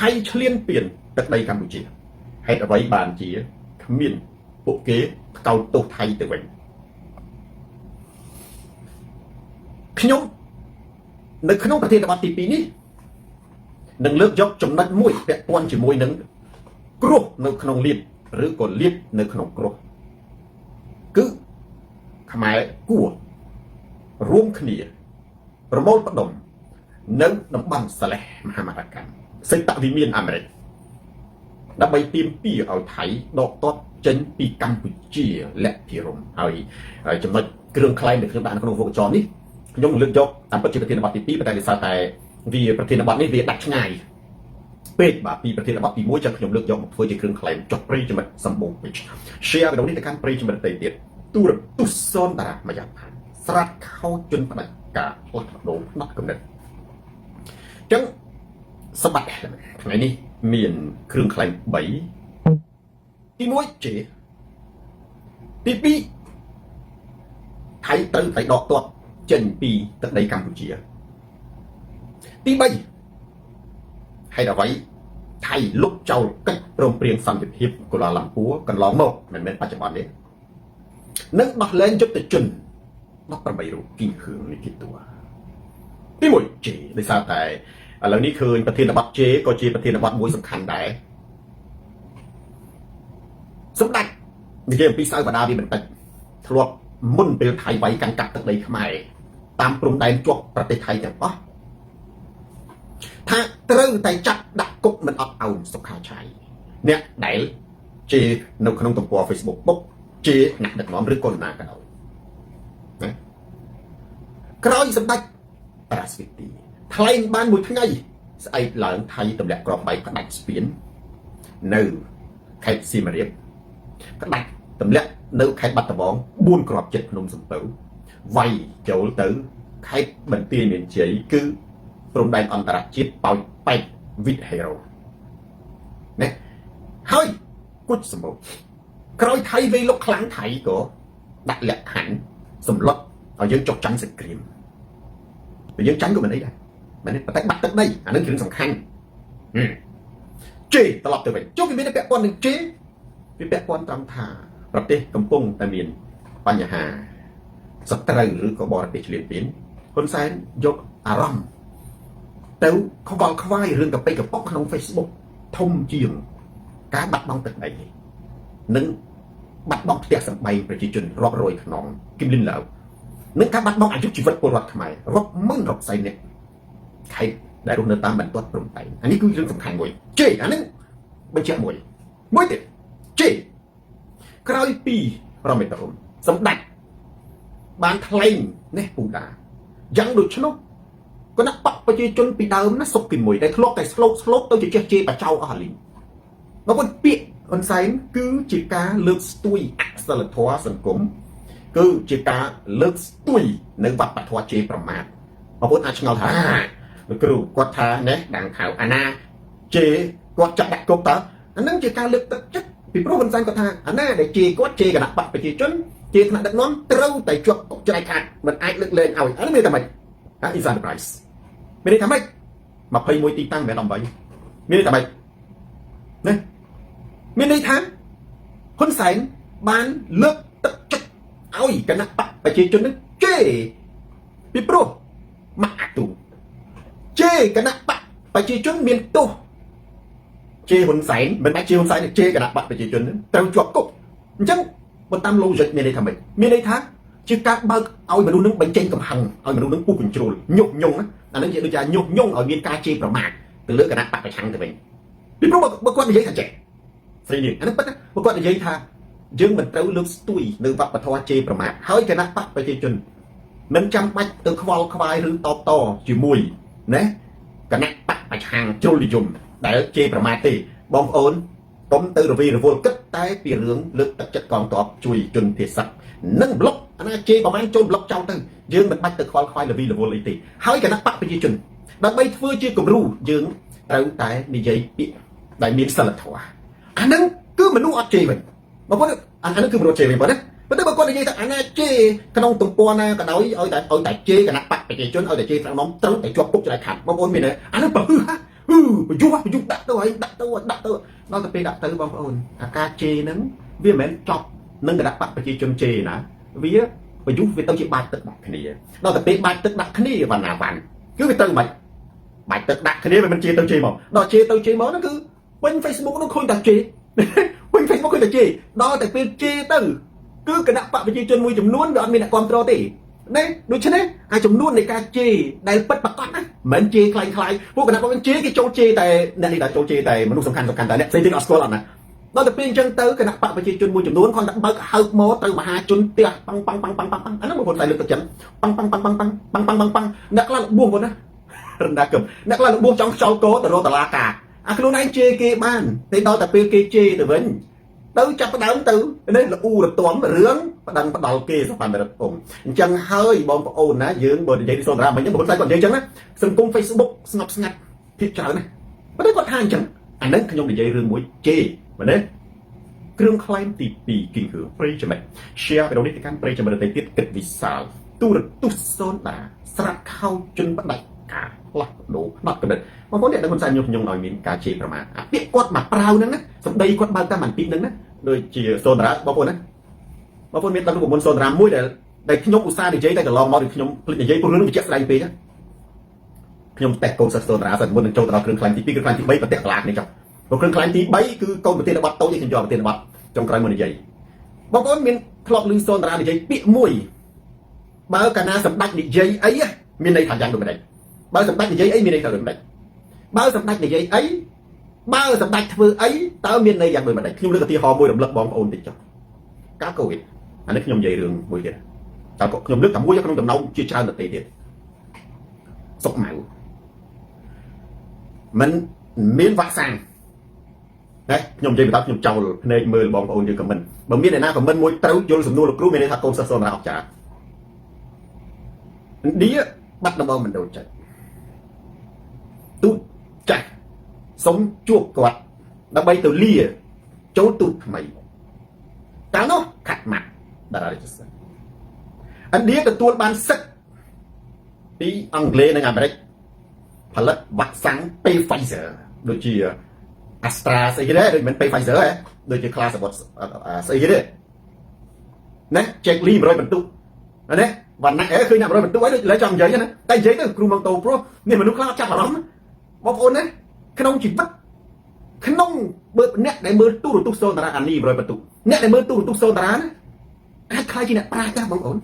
ថៃឈ្លានពានទឹកដីកម្ពុជាហេតុអ្វីបានជាគ្មានពួកគេថ្កោលទោសថៃទៅវិញខ្ញុំនៅក្នុងប្រធានបទទី2នេះនឹងលើកយកចំណុចមួយពាក់ព័ន្ធជាមួយនឹងគ្រោះនៅក្នុងលៀបឬក៏លៀបនៅក្នុងគ្រោះគឺខ្មែរគួររួមគ្នាប្រមូលផ្ដុំនៅតំបន់សាលេះមហាមរកម្មសេតវិមានអាមេរិកដើម្បីទាមទារឲ្យថៃដកទ័ពចេញពីកម្ពុជាលក្ខភិរមហើយចំណុចគ្រឿងក្លែងដែលខ្ញុំដាក់នៅក្នុងវងចរនេះខ្ញុំលើកយកតាមពិតជាប្រធានបទទី2ប៉ុន្តែដោយសារតែវាប្រធានបទនេះវាដាច់ឆ្ងាយពេកបាទពីប្រធានបទទី1ចឹងខ្ញុំលើកយកមកធ្វើជាគ្រឿងក្លែមចុះប្រិយមិត្តសម្បូរពេជ្រ share វីដេអូនេះទៅកាន់ប្រិយមិត្តដទៃទៀតទូរទស្សន៍សនតារាមយ៉ាផានស្រាត់ខោជនផ្ដាច់ការផ្លាស់ប្ដូរផ្នត់គំនិតចឹងសម្បត្តិថ្ងៃនេះមានគ្រឿងក្លែម3ទី1ជេទី2ថៃត្រូវតែដកទ័ពចេញពីទឹកដីកម្ពុជាទី3ហេតុអ្វីថៃលុបចោលកិច្ចព្រមព្រៀងសន្តិភាពកូឡាឡាំពួរកន្លងមកមិនមែនបច្ចុប្បន្នទេនិងដោះលែងយុទ្ធជន18រូបគីងហឿងនេះគេតួទី1ជេដោយសារតែឥឡូវនេះឃើញប្រធានបទជេក៏ជាប្រធានបទមួយសំខាន់ដែរសម្ដេចនិយាយអំពីសៅបដាវាបន្តិចធ្លាប់មុនពេលថៃវាយកាន់កាប់ទឹកដីខ្មែរតាមព្រំដែនជាប់ប្រទេសថៃទាំងអស់ថាត្រូវតែចាប់ដាក់គុកមិនអត់អោនសុខាឆៃអ្នកដែលជេរនៅក្នុងទំព័រ Facebook បុកជេរអ្នកដឹកនាំឬកុលណាក៏ដោយណាក្រោយសម្ដេចប្រាស្វីទីថ្លែងបានមួយថ្ងៃស្អែកឡើងថៃទម្លាក់ក្របបែកផ្ដាច់ស្ពាននៅខេត្តសៀមរាបផ្ដាច់ទម្លាក់នៅខេត្តបាត់ដំបង4គ្រាប់ចិត្តភ្នំសំពៅវាយចូលទៅខេត្តបន្ទាយមានជ័យគឺព្រំដែនអន្តរជាតិប៉ោយប៉ែតវិតហេរ៉ូណាហើយគុជសម្បូរក្រោយថៃវេលុកខ្លាំងថៃក៏ដាក់លក្ខខណ្ឌសម្លុតឲ្យយើងចុកចាញ់សង្គ្រាមតែយើងចាញ់ក៏មិនអីដែរមែនទេប៉ុន្តែបាត់ទឹកដីអានឹងគ្រឿងសំខាន់ជេត្រឡប់ទៅវិញចុះវាមានពាក់ព័ន្ធនឹងជេវាពាក់ព័ន្ធត្រង់ថាប្រទេសកំពុងតែមានបញ្ហាសត្រូវឬក៏បរទេសឈ្លានពានហ៊ុនសែនយកអារម្មណ៍ទៅខ្វល់ខ្វាយរឿងកប៉ិកប៉ុកក្នុង Facebook ធំជាងការបាត់បង់ទឹកដីនិងបាត់បង់ផ្ទះសម្បែងប្រជាជនរាប់រយខ្នងគឹមលិនឡាវនិងការបាត់បង់អាយុជីវិតពលរដ្ឋខ្មែររាប់ម៉ឺនរាប់សែននាក់ខេត្តដែលរស់នៅតាមបន្ទាត់ព្រំដែនអានេះគឺរឿងសំខាន់មួយជេអានេះបញ្ជាក់មួយមួយទៀតជេក្រោយពីរមេតរុំសម្ដេចបានថ្លែងនេះពូដាយ៉ាងដូច្នោះគណៈបកប្រជាជនពីដើមណាសុកទី1ដែលធ្លាប់តែស្លោកស្លោកទៅជាចេះជេរបចោអស់អាលីងបងប្អូនពាក្យហ៊ុនសែនគឺជាការលើកស្ទួយអសិលធម៌សង្គមគឺជាការលើកស្ទួយនៅវប្បធម៌ជេរប្រមាថបងប្អូនអាចឆ្ងល់ថាលោកគ្រូគាត់ថាណេះដាំងខៅអាណាជេរគាត់ចាក់ដាក់គុកតើអានឹងជាការលើកទឹកចិត្តពីព្រោះហ៊ុនសែនគាត់ថាអាណាដែលជេរគាត់ជេរគណៈបកប្រជាជនជេរថ្នាក់ដឹកនាំត្រូវតែជាប់គុកច្រែកខាតមិនអាចលើកលែងឲ្យអានេះមានតែម៉េចហា Inside Price មានន័យថាម៉េច21ទីតាំងមិនមែន18មានន័យថាម៉េចណាមានន័យថាហ៊ុនសែនបានលើកទឹកចិត្តឲ្យគណៈបកប្រជាជននឹងជេរពីព្រោះម៉ាក់អាទូជេរគណៈបកប្រជាជនមានទោសជេរហ៊ុនសែនមិនមែនជេរហ៊ុនសែនទេជេរគណៈបកប្រជាជនត្រូវជាប់គុកអញ្ចឹងបើតាម logic មានន័យថាម៉េចមានន័យថាជាការបើកឲ្យមនុស្សនឹងបញ្ចេញកំហឹងឲ្យមនុស្សនឹងពុះកញ្ជ្រោលញុះញង់អានឹងជាដូចជាញុះញង់ឲ្យមានការជេរប្រមាថទៅលើគណៈបកប្រឆាំងទៅវិញពីព្រោះបើគាត់និយាយថាចេះស្រីនេះអានឹងពិតណាបើគាត់និយាយថាយើងមិនត្រូវលើកស្ទួយនៅវប្បធម៌ជេរប្រមាថហើយគណៈបកប្រជាជនមិនចាំបាច់ទៅខ្វល់ខ្វាយឬតបតជាមួយណាគណៈបកប្រឆាំងជ្រុលនិយមដែលជេរប្រមាថទេបងប្អូនកុំទៅរវីរវល់គិតតែពីរឿងលើកទឹកចិត្តកងទ័ពជួយជនភៀសសឹកនិងប្លុកអាណាជេរប្រមាណចូលប្លុកចោលទៅយើងមិនបាច់ទៅខ្វល់ខ្វាយរវីរវល់អីទេហើយគណៈបកប្រជាជនដើម្បីធ្វើជាគំរូយើងត្រូវតែនិយាយពាក្យដែលមានសិលធម៌អាហ្នឹងគឺមនុស្សអត់ជេរវិញបងប្អូនអាហ្នឹងគឺមនុស្សជេរវិញបងណាប៉ុន្តែបើគាត់និយាយថាអាណាជេរក្នុងទំព័រណាក៏ដោយឲ្យតែជេរគណៈបកប្រជាជនឲ្យតែជេរថ្នាក់នាំត្រូវតែជាប់គុកច្រែកខាត់បងប្អូនមានទេអាហ្នឹងប្រហឹស អឺប្រយុទ្ធប្រយុទ្ធដាក់ទៅហើយដាក់ទៅដាក់ទៅដល់ទៅពេលដាក់ទៅបងប្អូនអាការជេរហ្នឹងវាមិនមែនចប់នឹងគណៈបកប្រជាជនជេរណាវាប្រយុទ្ធវាទៅជាបាច់ទឹកដាក់គ្នាដល់ទៅពេលបាច់ទឹកដាក់គ្នាវណ្ណាវ៉ាន់គឺវាទៅមិនបាច់ទឹកដាក់គ្នាវាមិនជេរទៅជេរមកដល់ជេរទៅជេរមកហ្នឹងគឺពេញ Facebook នោះឃើញតែជេរពេញ Facebook ឃើញតែជេរដល់តែពេលជេរទៅគឺគណៈបកប្រជាជនមួយចំនួនវាអត់មានអ្នកគ្រប់គ្រងទេណាដូច្នេះអាចំនួននៃការជេរដែលពិតប្រាកដណាមិនមែនជេរខ្លាំងខ្លាយពួកគណៈបកជេរគេចូលជេរតែអ្នកនេះដែលចូលជេរតែមនុស្សសំខាន់សំខាន់តែអ្នកផ្សេងទៀតអត់ស្គាល់អត់ណាដល់ទៅពេលអញ្ចឹងទៅគណៈបកប្រជាជនមួយចំនួនគាត់តែបើកហើបមកទៅមហាជនផ្ទះប៉ាំងប៉ាំងប៉ាំងប៉ាំងប៉ាំងអាហ្នឹងបងប្អូនតែលើកទឹកចិត្តប៉ាំងប៉ាំងប៉ាំងប៉ាំងប៉ាំងប៉ាំងប៉ាំងប៉ាំងប៉ាំងអ្នកខ្លះរបួសគាត់ណារំដាកឹមអ្នកខ្លះរបួសចង់ខ្យល់កទៅរកតឡាការអាខ្លួនឯងជេរគេបានតែដល់តែពេលគេជេរទៅវិញទៅចាប់ផ្ដើមទៅនេះលូរទាំរឿងប្តឹងផ្ដាល់គេសវណ្ណរិទ្ធពងអញ្ចឹងហើយបងប្អូនណាយើងបើនិយាយពីសូនតារាមិញហ្នឹងបងប្អូនគាត់និយាយអញ្ចឹងណាសង្គម Facebook ស្ងប់ស្ងាត់ភាគច្រើនណាប៉ុន្តែគាត់ថាអញ្ចឹងអាហ្នឹងខ្ញុំនិយាយរឿងមួយជេរមែនទេគ្រឿងក្លែមទី2គីងគឺប្រិយមិត្ត share វីដេអូនេះទៅកាន់ប្រិយមិត្តដទៃទៀតគិតវិសាលទូរទស្សន៍សូនតាស្រាប់ខោជនផ្ដាច់ការផ្លាស់ប្ដូរផ្នត់កំណត់បងប្អូនអ្នកដឹងហ៊ុនសែនញុះញង់ឲ្យមានការជេរប្រមាថអាពាក្យគាត់មកប្រាវហ្នឹងណាសម្ដីគាត់បើកតាមអាពាក្យហ្នឹងណាដូចជាសូនតារាបងប្អូនណាបងប្អូនមានដឹងរូបមន្តសូនតារាមួយដែលខ្ញុំឧស្សាហ៍និយាយតែកន្លងមកដូចខ្ញុំភ្លេចនិយាយព្រោះរឿងវាជាក់ស្ដែងពេកណាខ្ញុំតេស្តកូនសិស្សសូនតារាសិនមុននឹងចូលទៅដល់គ្រឿងក្លែងទី2គ្រឿងក្លែងទី3ប្រតិកលានេះចុះព្រោះគ្រឿងក្លែងទី3គឺកូនប្រធានបទតូចឯងខ្ញុំយកប្រធានបទចុងក្រោយមកនិយាយបងប្អូនមានធ្លាប់ឮសូនតារានិយាយពាក្យមួយបើកាលណាសម្ដេចនិយាយអីមានន័យថាយ៉ាងដូចម្ដេចបើសម្ដេចនិយាយអីមានន័យថាដូចម្ដេចបើសម្ដេចនិយាយអីបើសម្ដេចធ្វើអីតើមានន័យយ៉ាងដូចម្ដេចខ្ញុំលើកឧទាហរណ៍មួយរំលឹកបងប្អូនតិចចុះកាលកូវីដអានេះខ្ញុំនិយាយរឿងមួយទៀតតើក៏ខ្ញុំលើកតែមួយក្នុងចំណោមជាច្រើនដទៃទៀតសុកម៉ៅមិនមានវ៉ាក់សាំងណាខ្ញុំនិយាយបន្តខ្ញុំចោលភ្នែកមើលបងប្អូនយើង comment បើមានអ្នកណា comment មួយត្រូវយល់សំណួរលោកគ្រូមានន័យថាកូនសិស្សសូនរាអស្ចារ្យឥណ្ឌាបាត់ដំបងមិនដូចចិត្តទូតចាស់សុំជួបគាត់ដើម្បីទៅលាចូលទូតថ្មីកាលនោះខាត់ម៉ាត់តារារាជសិទ្ធឥណ្ឌាទទួលបានសិទ្ធពីអង់គ្លេសនិងអាមេរិកផលិតវ៉ាក់សាំង Pfizer ដូចជា Astra ស្អីគេដែរដូចមិន Pfizer ហ៎ដូចជា class សបុតស្អីគេទេណា Jack Lee 100បន្ទុកណាវណ្ណៈអេឃើញអ្នក100បន្ទុកអីដូចលើចង់និយាយណាតែនិយាយទៅគ្រូម៉ងតូព្រោះនេះមនុស្សខ្លះអត់ចាប់អារម្មណ៍បងប្អូនណាក្នុងជីវិតក្នុងបើអ្នកដែលមើលទូរទស្សន៍សូនតារាអានី100បន្ទុកអ្នកដែលមើលទូរទស្សន៍សូនតារាណាអាចខ្លាយជាអ្នកប្រាជ្ញដែរបងប្អូន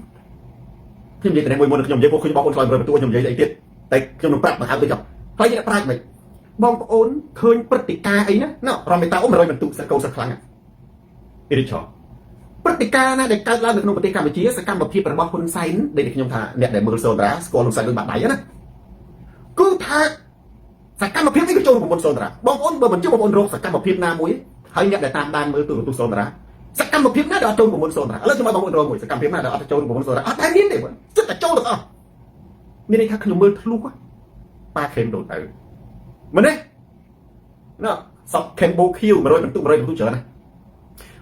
ខ្ញុំនិយាយតែមួយមុនខ្ញុំនិយាយពួកខ្ញុំបងប្អូនឆ្លើយ100បន្ទុកខ្ញុំនិយាយអីទៀតតែខ្ញុំនឹងប្រាប់បង្ហើបទៅចុះខ្លាយជាអ្នកប្រាជ្ញមិនបងប្អូនឃើញព្រឹត្តិការណ៍អីណាណរមេតាអូ100បន្ទុកសកលសខ្លាំងអ៊ីរិឆព្រឹត្តិការណ៍ណាដែលកើតឡើងនៅក្នុងប្រទេសកម្ពុជាសកម្មភាពរបស់ហ៊ុនសែនដែលខ្ញុំថាអ្នកដែលមើលសូនតារាស្គាល់ហ៊ុនសែនដូចបាត់ដៃណាគឺថាសកម្មភាពនេះក៏ចូលរូបមន្តសូនតារាបងប្អូនបើមិនជឿបងប្អូនរកសកម្មភាពណាមួយហើយអ្នកដែលតាមដានមើលទូរទស្សន៍សូនតារាសកម្មភាពណាដែលអត់ចូលរូបមន្តសូនតារាឥឡូវខ្ញុំឲ្យបងប្អូនរកមួយសកម្មភាពណាដែលអត់ចូលរូបមន្តសូនតារាអត់តែមានទេបងចិត្តតែចូលទាំងអស់មានន័យថាខ្ញុំមើលធ្លុះប៉ាខេមដូចទៅមែនទេណ៎សក់ខេមបូខៀវ100បន្ទុក100បន្ទុកច្រើនណា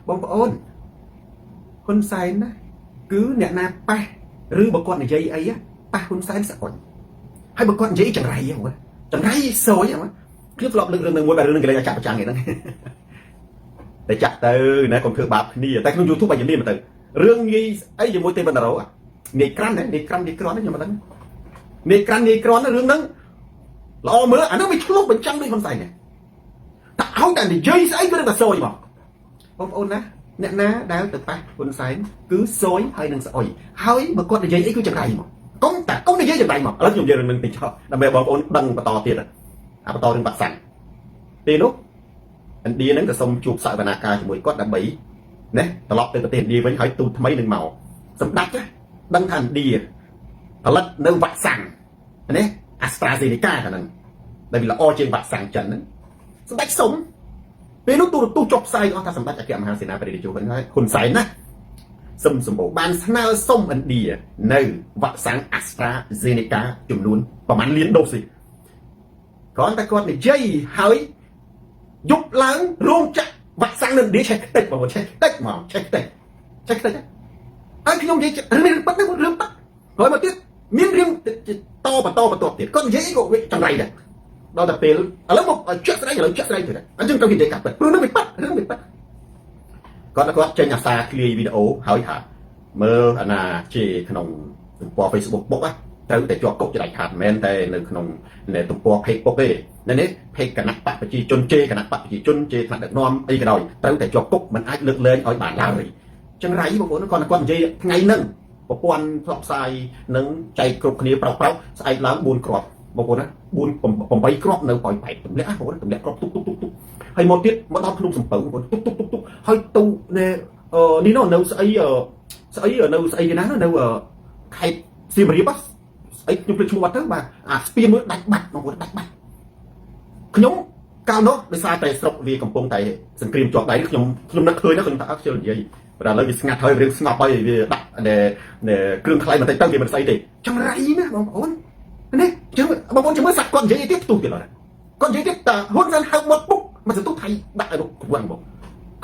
បងប្អូនហ៊ុនសែនណាគឺអ្នកណាប៉ះឬបើគាត់និយាយអីប៉ះហ៊ុនសែនស្អុញហើយបើគាត់និយាយចង្រៃហ្នឹងចង្រៃសយហ្នឹងខ្ញុំធ្លាប់លើករឿងនឹងមួយបែបរឿងនឹងគេលេងឲ្យចាក់ប្រចាំងហ្នឹងតែចាក់ទៅណាកុំធ្វើបាបគ្នាតែក្នុង YouTube បាច់មានទៅរឿងងាយអីជាមួយទេវណ្ណរោនាយក្រាន់នាយក្រាន់នាយក្រាន់ខ្ញុំមិនដឹងនាយក្រាន់នាយក្រាន់រឿងហ្នឹងល្អមើលអានោះវាឆ្លុះបញ្ចាំងដូចហ៊ុនសែនតែឲ្យតែនិយាយស្អីគឺនឹងតែសយមកបងប្អូនណាអ្នកណាដែលទៅប៉ះហ៊ុនសែនគឺសយហើយនឹងស្អុយហើយបើគាត់និយាយអីគឺចង្រៃមកកុំតែកុំនិយាយចង្រៃមកឥឡូវខ្ញុំនិយាយរឿងនឹងតិចចុះដើម្បីបងប្អូនដឹងបន្តទៀតអាបន្តរឿងវ៉ាក់សាំងពេលនោះឥណ្ឌាហ្នឹងក៏សុំជួបសវនាការជាមួយគាត់ដើម្បីណាត្រឡប់ទៅប្រទេសឥណ្ឌាវិញហើយទូតថ្មីនឹងមកសម្ដេចដឹងថាឥណ្ឌាផលិតនៅវ៉ាក់សាំងណា AstraZeneca ហ្នឹងដែលវាល្អជាងវ៉ាក់សាំងចិនហ្នឹងសម្ដេចសុំពេលនោះទូរទស្សន៍ចុះផ្សាយអស់ថាសម្ដេចអគ្គមហាសេនាបតីនាយកហ៊ុនសែនណាសឹមសម្បូរបានស្នើសុំឥណ្ឌានៅវ៉ាក់សាំង AstraZeneca ចំនួនប្រហែលលានដូសគ្រាន់តែគាត់និយាយហើយយប់ឡើងរោងចក្រវ៉ាក់សាំងនៅឥណ្ឌាឆេះខ្ទេចបងប្អូនឆេះខ្ទេចហ្មងឆេះខ្ទេចឆេះខ្ទេចហើយខ្ញុំនិយាយរឿងពិតហ្នឹងរឿងពិតហើយមកទៀតមានរឿងតបន្តបន្តទៀតគាត់និយាយអីក៏វាចង្រៃដែរ ដល់តែពេលឥឡូវមកឲ្យជាក់ស្ដែងឥឡូវជាក់ស្ដែងទៅអញ្ចឹងត្រូវនិយាយកាត់ពិតព្រោះនឹងវាប៉ាត់រឿងវាប៉ាត់គាត់គាត់ចេញអាសាឃ្លាយវីដេអូហើយថាមើលអាណាជេរក្នុងទំព័រ Facebook បុកត្រូវតែជាប់គុកច្រាច់ខាតមិនមែនតែនៅក្នុងទំព័រ page ពុកទេនៅនេះ page គណៈបកប្រជាជនជេរគណៈបកប្រជាជនជេរថ្នាក់ដឹកនាំអីក៏ដោយត្រូវតែជាប់គុកមិនអាចលើកលែងឲ្យបានឡើយចឹងរៃបងប្អូនគាត់គាត់និយាយថ្ងៃហ្នឹងប្រព័ន្ធផ្សព្វផ្សាយនឹងចែកគ្រប់គ្នាប្រោកប្រោកស្អែកឡើង4គ្រាប់បងប្អូនណា4 8គ្រាប់នៅប៉ោយប៉ែតទម្លាក់បងប្អូនទម្លាក់គ្រាប់ទុកទុកទុកទុកហើយមកទៀតមកដល់ភ្នំសំពៅបងប្អូនទុកទុកទុកទុកហើយទៅនេះនៅស្អីស្អីនៅស្អីគេណានៅខេត្តសៀមរាបស្អីខ្ញុំភ្លេចឈ្មោះបាត់ទៅបាទអាស្ពានមួយដាច់បាត់បងប្អូនដាច់បាត់ខ្ញុំកាលនោះដោយសារតែស្រុកវាកំពុងតែសង្គ្រាមជាប់ដៃខ្ញុំខ្ញុំនឹកឃើញណាខ្ញុំថាអត់ខ្ជិលនិយាយបើឥឡូវវាស្ងាត់ហើយរឿងស្ងប់ហើយវាដាក់គ្រឿងថ្លៃបន្តិចទៅវាមិនស្អីទេចង្រៃណាបងប្អូននេះចឹងបងប្អូនចាំមើលសាក់គាត់និយាយទៀតផ្ទុះទៀតឡើយគាត់និយាយទៀតតាហ៊ុនសែនហៅមាត់ពុកមកសន្ទុះថៃដាក់ឲ្យគ្វាំងបង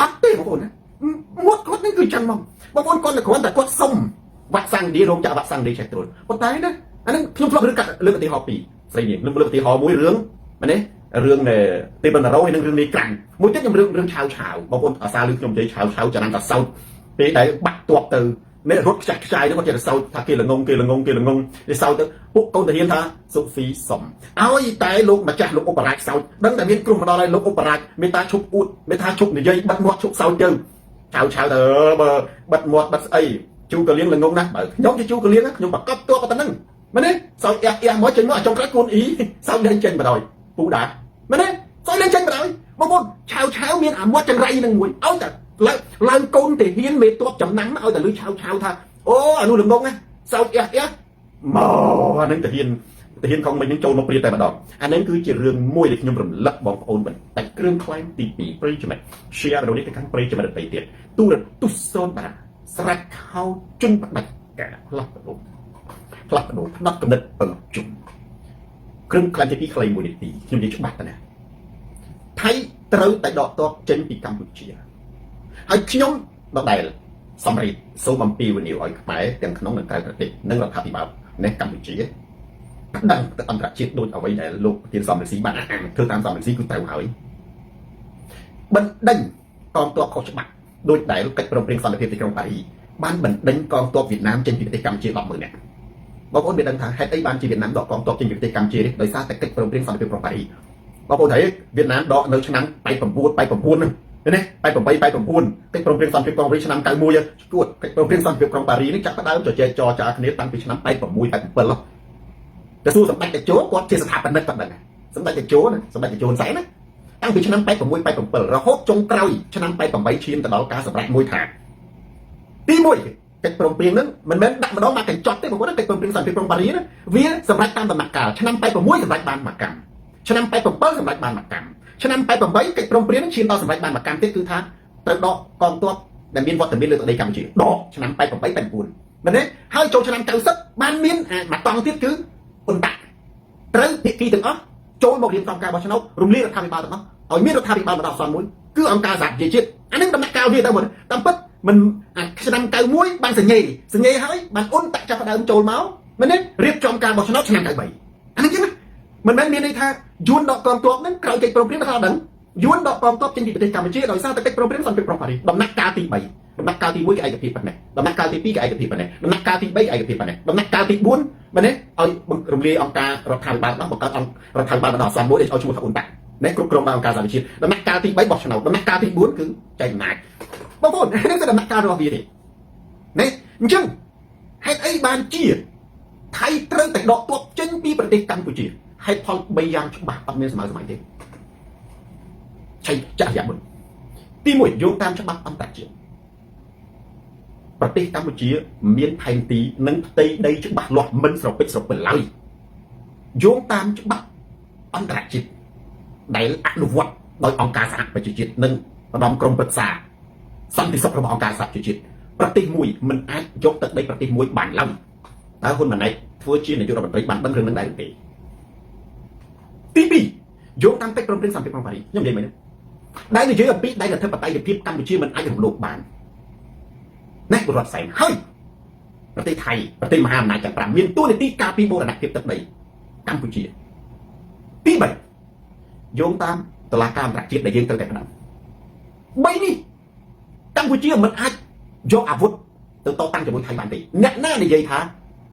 អត់ទេបងប្អូនណាមាត់គាត់នេះគឺចឹងមកបងប្អូនគាត់គ្រាន់តែគាត់សុំវ៉ាក់សាំងឌីរោងចក្រវ៉ាក់សាំងឌីឆេះត្រុនប៉ុន្តែណាអាហ្នឹងខ្ញុំធ្លាប់រឿងកាត់លើកឧទាហរណ៍ពីរស្រីនាងខ្ញុំលើកឧទាហរណ៍មួយរឿងមែនទេរឿងទេបណ្ណារ៉ូហើយនឹងរឿងនេះក្រាំងមួយទៀតខ្ញុំរឿងរឿងឆាវឆាវបងប្អូនអាសាលឺខ្ញុំនិយាយឆាវឆាវចរន្តតាសោតពេលដែលបាក់ទ័ពទៅនេះរត់ខ្ចាស់ខ្ចាយទៅគាត់ចេះតែសោតថាគេល្ងងគេល្ងងគេល្ងងគេសោតទៅពួកកូនទាហានថាសុហ្វីសុំឲ្យតែលោកម្ចាស់លោកឧបរាជសោតដឹងតែមានគ្រោះមកដល់ហើយលោកឧបរាជមេត្តាឈប់អួតមេត្តាឈប់និយាយបិទមាត់ឈប់សោតទៅឆាវឆាវទៅបើបិទមាត់បិទស្អីជូកលៀងល្ងងណាស់បើខ្ញុំជាជូកលៀងខ្ញុំបកប់ទ័ពប៉ុណ្ណឹងមែនទេសោតអះអះមកចេញមកចុងក្រោយកូនអ៊ីសោតលែងចេញបណ្ដោយពូដាមែនទេសោតលែងចេញបណ្ដោយបងប្អូនឆាវឆាវមានអាមាត់ចង្រៃនឹងមួយឲ្យតែឡើងឡើងកូនទាហានមេតបចំណាំងឲ្យតែលឺឆាវឆាវថាអូអានោះល្ងងណាសោតអះអះមកអានឹងទាហានទាហានខំមិញនឹងចូលមកព្រាតែម្ដងអានឹងគឺជារឿងមួយដែលខ្ញុំរំលឹកបងប្អូនបន្តិចគ្រឿងក្លែងទី2ប្រិយមិត្ត share វីដេអូនេះទៅកាន់ប្រិយមិត្តដទៃទៀតទូរទស្សន៍សូនតាស្រាច់ខោជន់ផ្ដាច់ការផ្លាស់ប្ដូរផ្លាស់ប្ដូរផ្នត់កំណត់ពឹងជុំគ្រឿងក្លែងទី2ខ្លីមួយនាទីខ្ញុំនិយាយច្បាស់តាណាថៃត្រូវតែដកទ័ពចេញពីកម្ពុជាហើយខ្ញុំដដែលសម្រិទ្ធសូមអំពាវនាវឲ្យខ្មែរទាំងក្នុងនិងក្រៅប្រទេសនិងរដ្ឋាភិបាលនេះកម្ពុជាប្តឹងទៅអន្តរជាតិដូចអ្វីដែលលោកប្រធានសំរងស៊ីបានអះអាងធ្វើតាមសំរងស៊ីគឺត្រូវហើយបណ្ដេញកងទ័ពខុសច្បាប់ដូចដែលកិច្ចព្រមព្រៀងសន្តិភាពទីក្រុងប៉ារីបានបណ្ដេញកងទ័ពវៀតណាមចេញពីប្រទេសកម្ពុជា100000នាក់បងប្អូនមានដឹងថាហេតុអីបានជាវៀតណាមដកកងទ័ពចេញពីប្រទេសកម្ពុជានេះដោយសារតែកិច្ចព្រមព្រៀងសន្តិភាពក្រុងប៉ារីបងប្អូនthấyវៀតណាមដកនៅឆ្នាំ89 89ហ្នឹងនេះ88 89កិច្ចព្រមព្រៀងសន្តិភាពក្រុងប៉ារីឆ្នាំ91ឈួតកិច្ចព្រមព្រៀងសន្តិភាពក្រុងប៉ារីនេះចាប់ផ្ដើមជជែកចរចាគ្នាតាំងពីឆ្នាំ86 87តែសួរសម្ដេចតេជោគាត់ជាស្ថាបនិកគាត់ដឹងសម្ដេចតេជោណាសម្ដេចតេជោហ៊ុនសែនណាតាំងពីឆ្នាំ86 87រហូតចុងក្រោយឆ្នាំ88ឈានទៅដល់ការសម្រេចមួយថាទី1កិច្ចព្រមព្រៀងហ្នឹងមិនមែនដាក់ម្ដងមកកញ្ចប់ទេបងប្អូនកិច្ចព្រមព្រៀងសន្តិភាពក្រុងប៉ារីណាវាសម្រេចតាមដំណាក់កាលឆ្នាំ86សម្រេចបានមួយកម្មឆ្នាំ87សម្រេចបានមួយកម្មឆ្នាំ88កិច្ចព្រមព្រៀងឈានដល់សម្រេចបានមួយកម្មទៀតគឺថាត្រូវដកកងទ័ពដែលមានវត្តមានលើទឹកដីកម្ពុជាដកឆ្នាំ88 89មែនទេហើយចូលឆ្នាំ90បានមានមួយតង់ទៀតគឺអ៊ុនតាក់ត្រូវភាគីទាំងអស់ចូលមករៀបចំការបោះឆ្នោតរំលាយរដ្ឋាភិបាលទាំងអស់ឲ្យមានរដ្ឋាភិបាលបណ្ដោះអាសន្នមួយគឺអង្គការសហប្រជាជាតិអានឹងដំណាក់កាលវាទៅមុនតាមពិតមិនអាឆ្នាំ91បានសញ្ញេសញ្ញេហើយបានអ៊ុនតាក់ចាប់ផ្ដើមចូលមកមែនទេរៀបចំការបោះឆ្នោតឆ្នាំ93អានឹងចឹងណាមិនមែនមានន័យថាយួនដកកងទ័ពហ្នឹងក្រោយកិច្ចព្រមព្រៀងថាដឹងយួនដកកងទ័ពចេញពីប្រទេសកម្ពុជាដោយសារតែកិច្ចព្រមព្រៀងសន្តិភាពក្រុងប៉ារីសដំណាក់កាលទី3ដំណាក់កាលទី1គេឯកភាពប៉ុណ្ណេះដំណាក់កាលទី2គេឯកភាពប៉ុណ្ណេះដំណាក់កាលទី3គេឯកភាពប៉ុណ្ណេះដំណាក់កាលទី4មែនទេឲ្យរំលាយអង្គការរដ្ឋាភិបាលបង្កើតអង្គរដ្ឋាភិបាលបណ្ដោះអាសន្នមួយដែលឲ្យឈ្មោះថាអ៊ុនតាក់នេះគ្រប់គ្រងដោយអង្គការសហប្រជាជាតិដំណាក់កាលទី3បោះឆ្នោតដំណាក់កាលទី4គឺចែកអំណាចបងប្អូននេះគឺដំណាក់កាលរបស់វាទេនេះអញ្ចឹងហេតុអីបានជាថៃត្រូវតែដកទ័ពចេញពីប្រទេសកម្ពុជាហេតុផល3យ៉ាងច្បាស់អត់មានសម័យសម័យទេឆៃចរិយាបុណ្យទី1យោងតាមច្បាប់អន្តរជាតិប្រទេសកម្ពុជាមានផែនទីនិងផ្ទៃដីច្បាស់លាស់មិនស្រពេចស្រពិលឡើយយោងតាមច្បាប់អន្តរជាតិដែលអនុវត្តដោយអង្គការសហប្រជាជាតិនិងឧត្តមក្រុមប្រឹក្សាសន្តិសុខរបស់អង្គការសហប្រជាជាតិប្រទេសមួយមិនអាចយកទឹកដីប្រទេសមួយបានឡើយតើហ៊ុនម៉ាណែតធ្វើជានាយករដ្ឋមន្ត្រីបានដឹងរឿងនឹងដែរឬទេទី2យោងតាមកិច្ចព្រមព្រៀងសន្តិភាពក្រុងប៉ារីសខ្ញុំនិយាយមិញដែលនិយាយអំពីដែនអធិបតេយ្យភាពកម្ពុជាមិនអាចរំលោភបាននេះបុរដ្ឋសែនហើយប្រទេសថៃប្រទេសមហាអំណាចទាំង5មានតួនាទីការពារបូរណភាពទឹកដីកម្ពុជាទី3 យោងតាមតុលាការអន្តរជាតិដែលយើងត្រូវតែប្តឹងបីនេះកម្ពុជាមិនអាចយកអាវុធទៅតតាំងជាមួយថៃបានទេអ្នកណានិយាយថា